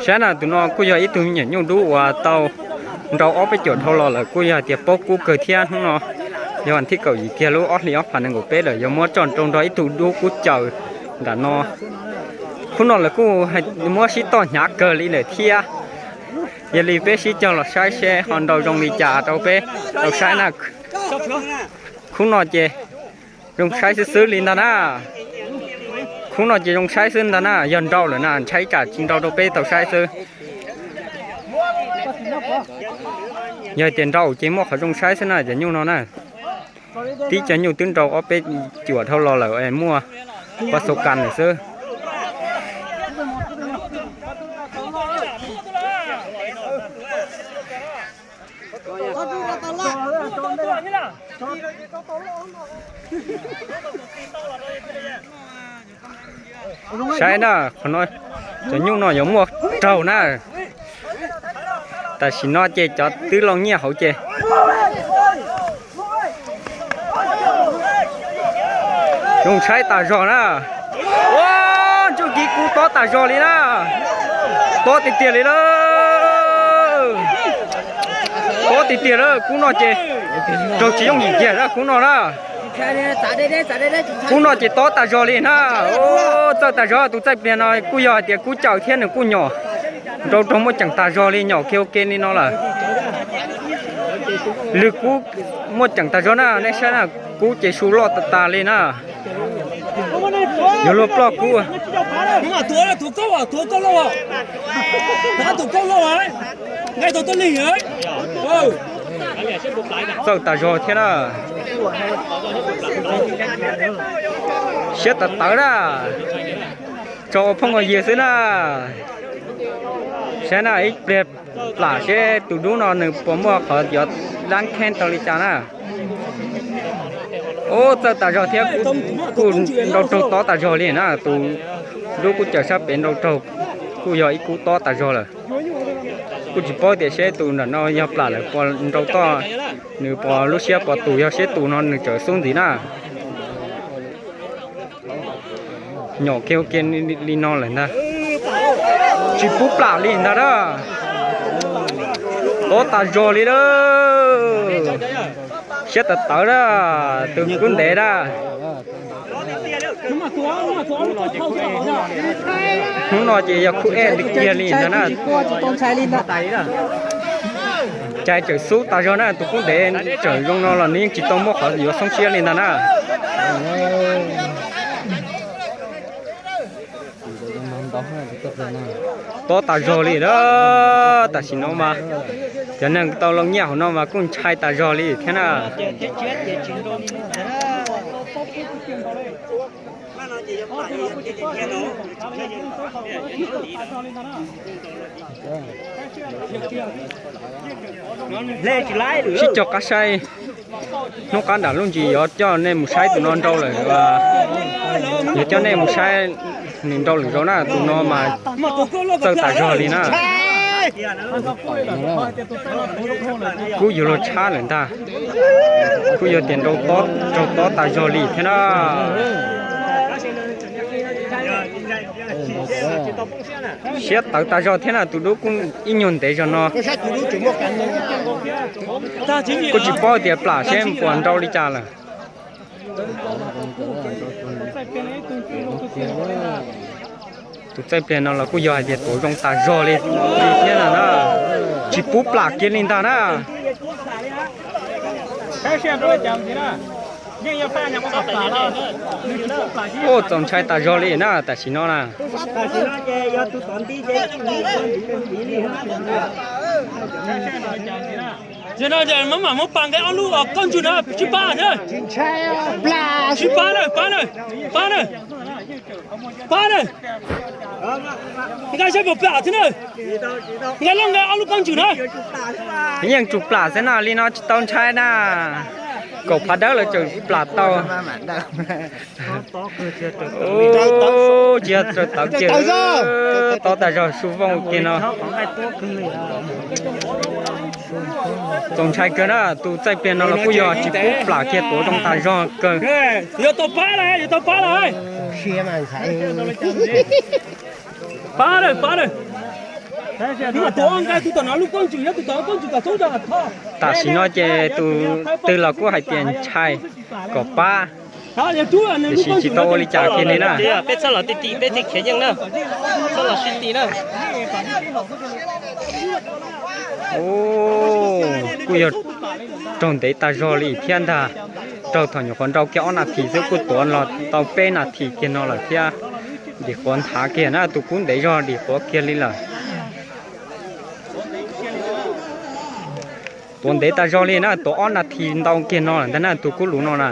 Saib na, tus no kuj yog ib tug me nyuam nyuj dub uas tau nrau ob peb cuam dhau los lawm, kuj yog hais tias paub kub kawg thiab. Hnub no yog thib kaum yim kiag lub ob hlis ob phav nees nkaum peb lawm, yog muab coj nrau ib tug dub kub caws nram no. Khub no lawv kuj muab sib toj hnyav kawg li lawm thiab. Yog li peb sib cog los saib seb ho nrau zoo li cas rau peb tau saib na. Khub no ces zoo saib xwb xwb li ntag na. Khub no ces zoo saib xwb ntag na, yog nrau lawm na ntshai tsam tsis nrau rau peb tau saib xwb. Yog tias nrau ces muaj qhov zoo saib xwb na cov nyuj no na. Tib cov nyuj twb nrau ob peb cuam dhau los lawm es muaj pab xau kas lawm xwb. Saib na, qhov no cov nyuj no yuav muaj raug na. Tam sim no ces cov twb loj nyiaj hauv ces zoo saib tas zog na. Ua, ntsuj kiv kub tob tas zog li na. Tob tiag tiag li lawm. Tob tiag tiag lawm, kub no ces raug tsis yooj yim kiag na kub no na. Kub no ces tob tas zog li na. Txawj tas zog, tus txaij pliag no kuj yog hais tias kub caws thiab nws kuj nyom nrau raug muaj ceem tas zog li, nyom kiag ua ke li no lawm. Lwg kub muaj ceem tas zog na, nej saib na, kub ces su loj tas tas li na. Yuav luag ploj kub. Txawj tas zog thiab na. Siab tawv tawv na. Tso ua phooj ua ywg xwb na. Saib na, ib pliag plam seb tus dub no nws puas muaj qhov yuav dab kheeb tau li cas na. Ub, txawj tas zog thiab, kuj nrau raug tob tas zog li na. Tus dub kub caws sab pem nrau raug, kuj yog ib kub tob tas zog lawm. Kuj tsis paub tias seb tus nram no yog plam lawm puas nrau toj, nws puas lub siab puas tus, yog seb tus no nws tseem xub ntxiv na. Nyom kiag ua ke li no lawm ntag. Tsis pub plam li ntag na. Tob tas zog li lawm. Siab tawv tawv na, tus kub ntev na. Hnub no ces yog khub ej kiag li ntag na. Cais tseem xub tas zog na, tus kub ntev tseem zoo no los nws yeej tsis tau muaj qhov yuav xoob siab li ntag na. Tob tas zog li na, tam sim no mas cov neeg tau loo nyiaj hauv no mas kuj ntshai tas zog li thiab na. Sib cog qab saib, hnub qab nram lub ntsis yuav coj nej mus saib tus no nrau lawm, yuav coj nej mus saib nws nrau lwm zaus na, tus no mas txawj tas zog li na. Kuj yuav luag tshab lawm ntag, kuj yog tias nrau tob, raug tob tas zog li thiab na. Siab tawv tas zog thiab na, tus dub kuj ib nyuag ntev zog no. Kuj tsis paub tias plam seb puas nrau li cas lawm. Tus txaij pliag no los kuj yog hais tias tuav zoo tas zog li thiab na, tsis pub plam kiag li ntag na. Ua txaus ntshai tas zog li na tam sim no na. Ces no ces mam mam muab pas nqe ob lub qaub ntswg no sib pab thiab. Sib pab na, pab na, pab na, pab na. Nqa seb puas plam thiab na. Nqa lub nqe ob lub qaub ntswg na. Yeej tsum plam xwb na, li no tsis tau ntshai na. Kaum phav dawb lawv tseem plam tau. Tsis yog raws tawv kiag, tob tas zog su vooj kiag no. Txaus ntshai kawg na, tus txaij pliag no los kuj yog tsis pub plam kiag, tuav zoo tas zog kawg. Yuav tau pab lawm, yuav tau pab lawm. Pab lawm, pab lawm. Tam sim no ces tus twg los kuj hais tias ntshai kom pab, tiam sis tsis tau ua li cas kiag li na. Peb txhob los ti ti, peb thiaj khiav yeej na. Txhob los sib ti na. Kuj yog raug ntev tas zog li thiab ntag. Raug thaum nyuam qhuav nrau kiag ob nas this xwb kuj tuav los tau peb nas this kiag no lawm thiab. Dim quav nthav kiag na, tus kub ntev zog dim quav kiag li lawm. Tuav ntev tas zog li na, tuav ob nas this ntau kiag no lawm ntag na, tus kub luv no na.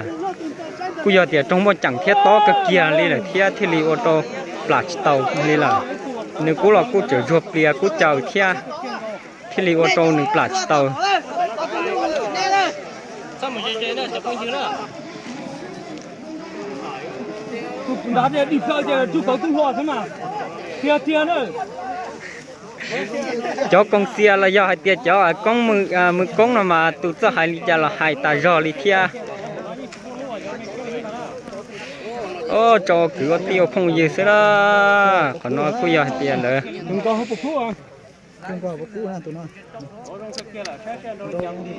Kuj yog tias raug muaj ceem thiab tob kawg kiag li lawm thiab thiaj li ua rau plam tsis tau li lawm. Nws kub los kuj tseem zuag plias kub caws thiab, thiaj li ua rau nws plam tsis tau. Cov koom xias los yog hais tias cov koob, mws koob no mas tus txawj hais li cas los hais tas zog li thiab. Tso kwv ua tij ua phooj ywg xwb la. Qhov no kuj yog hais tias lawv,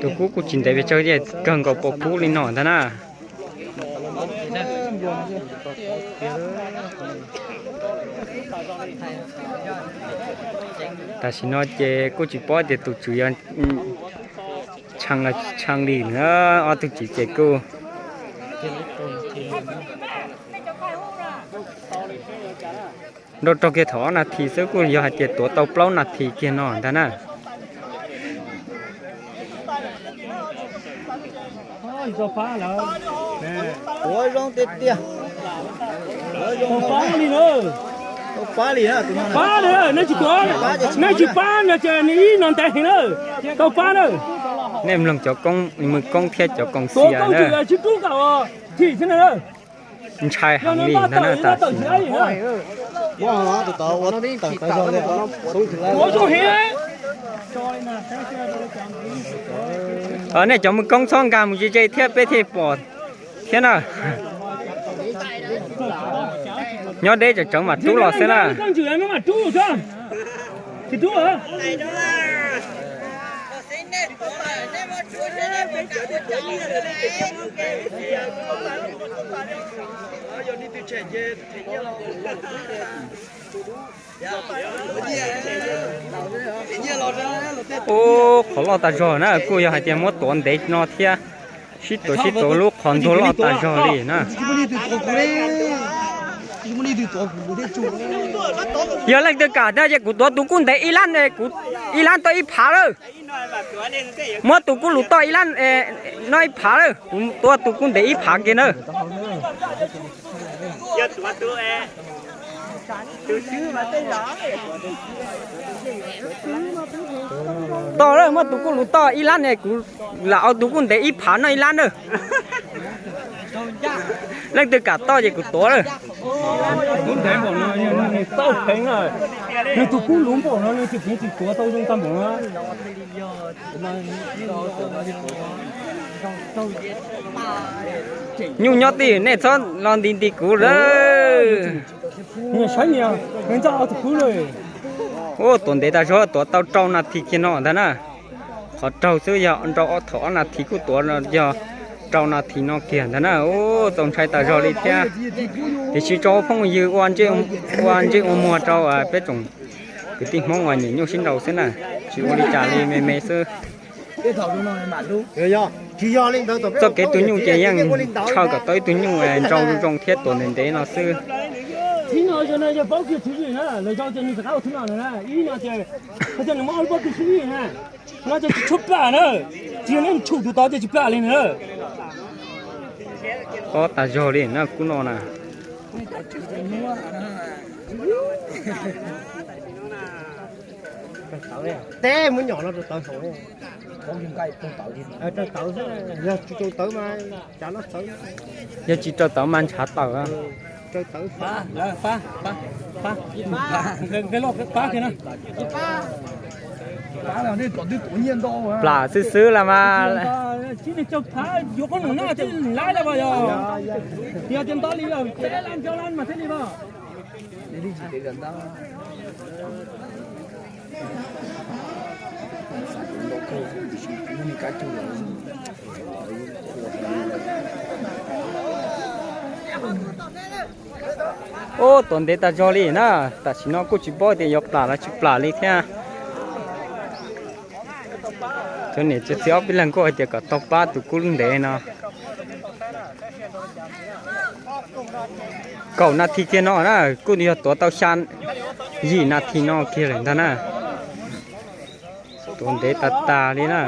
tus kub kuj tsis ntev pes tsawg, kawg nkaus pom kub li no ntag na. Tam sim no ces kuj tsis paub tias tus tswv yog tshee los tsis tshee li na, ob tug tswv ces kuj nrau raug kiag thaum ob nas this xwb kuj yog hais tias tuav tau plaub nas this kiag no ntag na. Ua zoo tiag tiag. Pab li na. Pab li na, nej tsis tuav, nej tsis pab no ces nws ib no ntev heev na. Tau pab na. Nej mloog cov koob, mws koob thiab cov koom xias na. Sib rub kom chim xwb na. Ntshai heev li ntag na tam sim no. Nej cov mws koob txhob nkag mus ze ze thiab peb thiaj pom thiab na. Nyob deb tsawv tsawv mam rub los xwb na. Ub, qhov loj tas zog na, kuj yog hais tias muab tuav ntev no thiab, sib tuav sib tuav lub qhov ntuag loj tas zog li na. Yog leej twg kam no ces kuv tuav tus kub ntev ib lab, kuv ib lab tau ib phav lawm. Muab tus kub lus toj ib lab, no ib phav lawm, kuv tuav tus kub ntev ib phav kiag na. Toj lawm, muab tus kub lus toj ib lab ne, kuv lam ua tus kub ntev ib phav no ib lab na. Leej twg kam toj ces kuv tuav lawm. Kub ntev npaum no yog nws tau pheev na, nws tus kub luv npaum no nws tsis pheev tsis tuav tau zoo tag npaum no. Nyuj nyob twj ywm nej txhob los nti nti kuv lawm. Ua tuav ntev tas zog, tuav tau rau nas this kiag no ntag na. Qhov raug xwb yog nrau ob thaum ob nas this kuj tuav yog rau nas this no kiag ntag na. Ub, txaus ntshai tas zog li thiab. Tiam sis tso phooj ywg ua ntsej ua muag rau peb tsoom kwv tij Hmoob uas nyiam nyuj sib nraus xwb na, tsis ua li cas li, me me xwb. Txoj kev tua nyuj ces yeej ntshaw kom tau ib tug nyuj nrau zoo zoo thiab tuav ntev ntev no xwb. Ib no yog paub kiag tswv yim na, lawv zoo ces nws rov qab ua thib no na, ib no ces, ces nws muab ob lub pob kws tswv yim na, no ces tsis tshua plam na, tsis yog nej tshum tus tod ces tsis plam li na. Tob tas zog li na kub no na. Teb muab nyom no rau tawv saum. Rau tawv xwb, yog tsis rau tawv mas cas no txawv. Yog tsis rau tawv mas ntshav tawm. Rau tawv. Pab kiag na. Plam xwb xwb las mas. Yuav qhob noom no thiaj laiv las yog. Yog tias nto li yog peb lab nco lab mas thiaj li os. Ub, tuav ntev tas zog li na, tam sim no kuj tsis paub tias yuav plam los tsis plam li thiab. Cov niam cov txiv ob peb leeg kuj hais tias kom tau pab tus kub lub ntev no. Kaum nas this kiag no na, kuj yog tuav tau xya yim nas this no kiag lawm ntag na. Tuav ntev tas tas li na.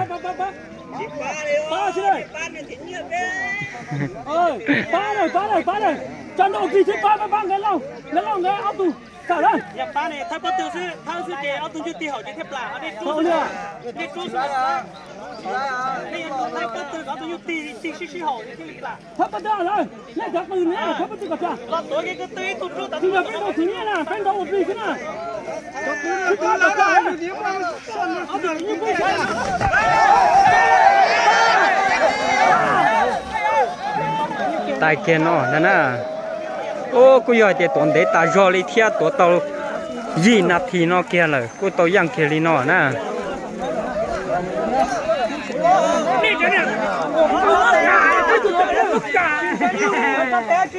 Tag kiag no ntag na. Ub, kuj yog hais tias tuav ntev tas zog li thiab, tuav tau yim nas this no kiag lawm kuj tau yeej kiag li no na.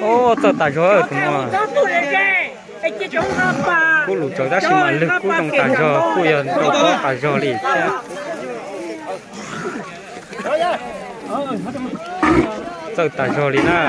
Ub, txawj tas zog tus no. Kub lus tsaus tab sis mas lwg kub zoo tas zog, kuj yog tau pob tas zog li thiab. Txawj tas zog li na.